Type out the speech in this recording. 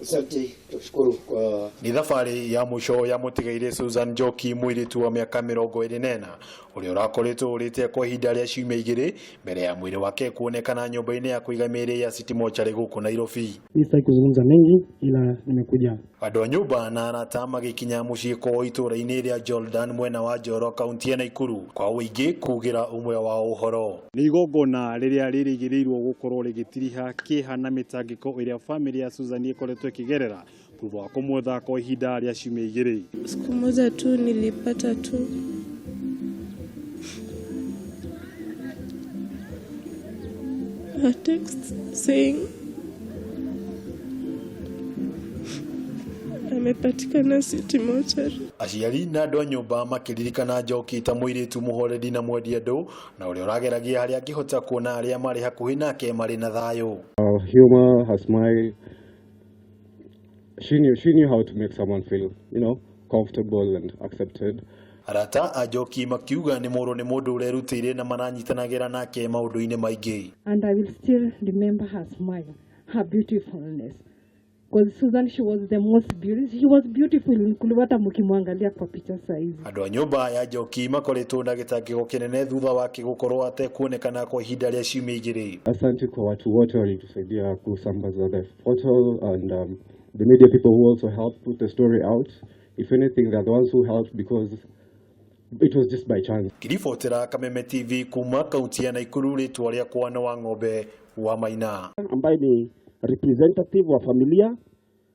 Asante, tushukuru kwa Nĩ thabarĩ ya mũico ya mũtigairĩ Susan Njoki, mũirĩtu wa mĩaka 24 ũrĩa ũrakoretwo ũrĩte kwa ihinda rĩa ciumia 2 mbere ya mwĩrĩ wake kuonekana nyũmba-inĩ ya kũiga mĩĩrĩ ya City Mortuary gũkũ Nairobi. Mi sitaki kuzungumza mengi, ila nimekuja Andũ a nyũmba na arata magĩkinya mũciĩ kwao itũũra-inĩ rĩa Jordan mwena wa Njoro, kaunti ya Naikuru, kwa ũingĩ kugĩra ũmwe wao ũhoro. Nĩ igongona rĩrĩa rĩrĩgĩrĩirwo gũkorwo rĩgĩtiriha kĩeha na mĩtangĩko ĩrĩa famĩlĩ ya Susan ĩkoretwo ĩkĩgerera thutha wa kũmwetha kwa ihinda rĩa ciumia 2. Siku moja tu nilipata tu a text saying amepatikana City Mortuary. Aciari na andũ a nyũmba makĩririkana Njoki ta mũirĩtu mũhoreri na mwendi andũ na ũrĩa ũrageragia harĩa angĩhota kuona arĩa marĩ hakuhĩ nake marĩ na thayũ. Her humor, her smile, she knew how to make someone feel comfortable and accepted. Arata a Njoki makiuga nĩ mũrũ nĩ mũndũ ũrerutĩire na maranyitanagĩra nake maũndũ-inĩ maingĩ. And I will still remember her smile, her beautifulness. Because Susan, she was the most beautiful. She was beautiful kuliko hata mkimwangalia kwa picha saizi. Andũ a nyũmba ya Njoki makoretwo na gĩtangĩko kĩnene thutha wake gũkorwo atekuonekana kwa ihinda rĩa ciumia 2. Asante kwa watu wote walitusaidia kusambaza the photo and the media people who also helped put the story out. If anything, they're the ones who helped because it was just by chance. Ngĩribotera Kameme TV kuma kaunti ya Naikuru, rĩtwa rĩakwa nĩ wa ng'ombe wa Maina. Ambaye ni representative wa familia.